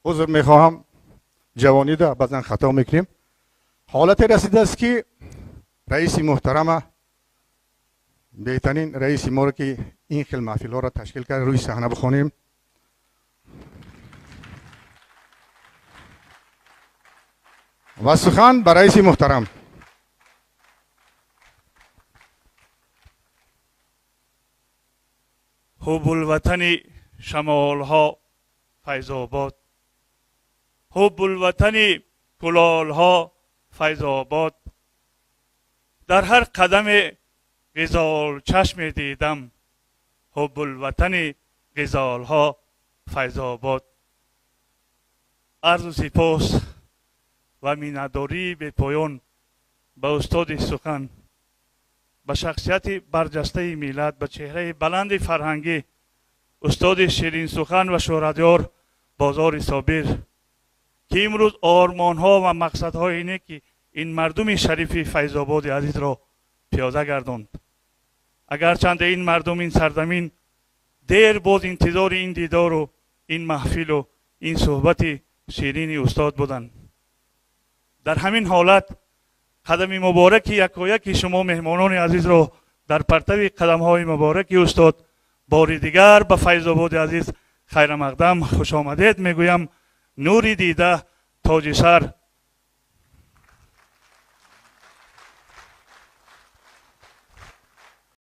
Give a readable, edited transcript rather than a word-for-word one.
Узр мехоҳам, ҷавонида баъзан хато мекунем. Ҳолате расидааст, ки раиси муҳтарама, беҳтарин раиси моро, ки ин хел маҳфилҳоро ташкил кард, рӯи саҳна бихонем. Ва сухан ба раиси муҳтарам. Ҳуббулватани шамолҳо Файзобод, ҳуббулватани кулолҳо Файзобод. Дар ҳар қадаме ғизолчашме дидам, ҳуббулватани ғизолҳо Файзобод. Арзу сипос ва миннатдории бепоён ба устоди сухан, ба шахсияти барҷастаи миллат, ба чеҳраи баланди фарҳангӣ, устоди ширинсухан ва шӯҳратёр Бозори Собир, ки имрӯз ормонҳо ва мақсадҳои неки ин мардуми шарифи Файзободи азизро пиёда гардонд. Агарчанде ин мардум, ин сарзамин дер боз интизори ин дидору ин маҳфилу ин суҳбати ширини устод буданд. Дар ҳамин ҳолат қадами мубораки якояки шумо меҳмонони азизро дар партави қадамҳои мубораки устод бори дигар ба Файзободи азиз хайрамақдам, хушомадед мегӯям. Нури дида, тоҷи сар.